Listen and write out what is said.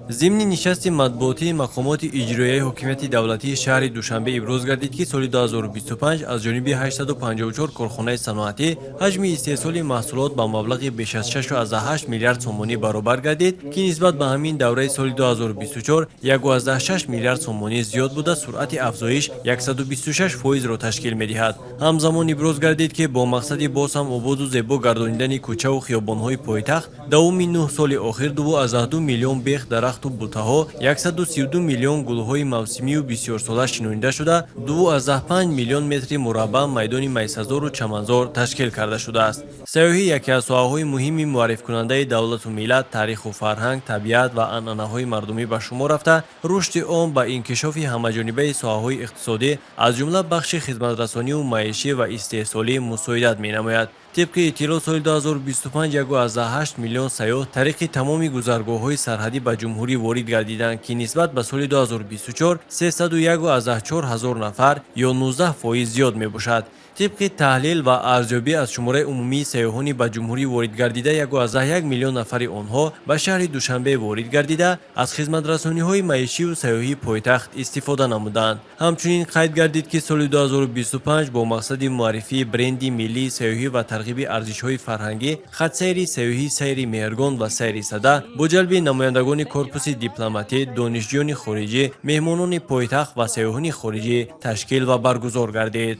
Зимни нишасти матбуотии мақомоти иҷроияи ҳокимияти давлатии шаҳри Душанбе иброз гардид, ки соли 2025 аз ҷониби 854 корхонаи саноатӣ ҳаҷми истеҳсоли маҳсулот ба маблағи беш аз 6,8 миллиард сомонӣ баробар гардид, ки нисбат ба ҳамин давраи соли 2024 1,6 миллиард сомонӣ зиёд буда, суръати афзоиш 126 фоизро ташкил медиҳад. Ҳамзамон иброз гардид, ки бо мақсади боз ҳам ободу зебо гардонидани кӯчаву хиёбонҳои пойтахт давоми 9 соли охир 2,2 миллион бех дарахту бутаҳо, 132 миллион гулҳои мавсимию бисёрсола шинонида шуда, 2,5 миллион метри мураббаъ майдони майсазору чаманзор ташкил карда шудааст. Сайёҳӣ яке аз соҳаҳои муҳими муаррифкунандаи давлату миллат, таъриху фарҳанг, табиат ва анъанаҳои мардумӣ ба шумор рафта, рушди он ба инкишофи ҳамаҷонибаи соҳаҳои иқтисодӣ, аз ҷумла бахши хизматрасонию маишӣ ва истеҳсолӣ мусоидат менамояд. Тибқи иттилоъ, соли 2025 1,8 миллион сайёҳ тариқи тамоми гузаргоҳҳои сарҳадӣ ба ҷумҳурӣ ворид гардиданд, ки нисбат ба соли 2024 301,4 ҳазор нафар ё 19% зиёд мебошад. Тибқи таҳлил ва арзёбӣ, аз шумораи умумии сайёҳони ба ҷумҳурӣ воридгардида 1,1 миллион нафари онҳо ба шаҳри Душанбе ворид гардида, аз хизматрасониҳои маишию сайёҳии пойтахт истифода намуданд. Ҳамчунин қайд гардид, ки соли 2025 бо мақсади муаррифии бренди миллии сайёҳӣ ва тарғиби арзишҳои фарҳангӣ хатсайри сайёҳии «Сайри Меҳргон» ва «Сайри Сада» бо ҷалби намояндагони корпуси дипломатӣ, донишҷӯёни хориҷӣ, меҳмонони пойтахт ва сайёҳони хориҷӣ ташкил ва баргузор гардид.